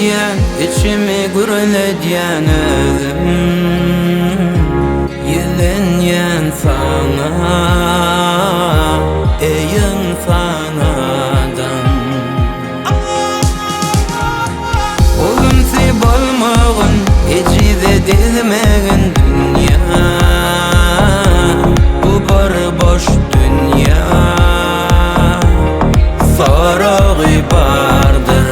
Gürledýän, içimi gürledýän özüm Ýüzlenýän saňa, eý ynsan adam. Ulumsy bolmagyn, ejize degmegin dünýä Bu bir boş dünýä, soragy bardyr.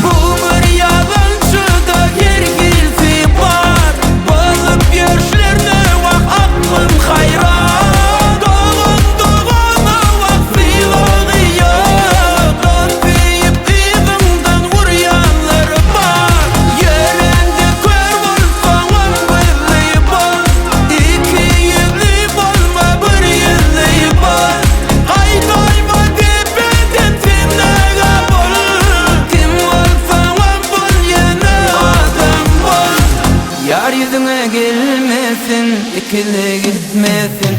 Bu bir ýalançyda her hilsi bar, Bolup ýörşlerine wah aklym haýran. Dogan dogana wah sylagy ýok, Dost diýip yzyňdan urýanlar bar. Ýörände kör bolsaňam gözli bol, Ikiýüzli bolma bir ýüzli bol. Gaýdaýma depeden sen aga bol, Kim bolsaňam bol ýöne adam bol. Ýar ýüzüňe gelmesin, ikilik etmesin.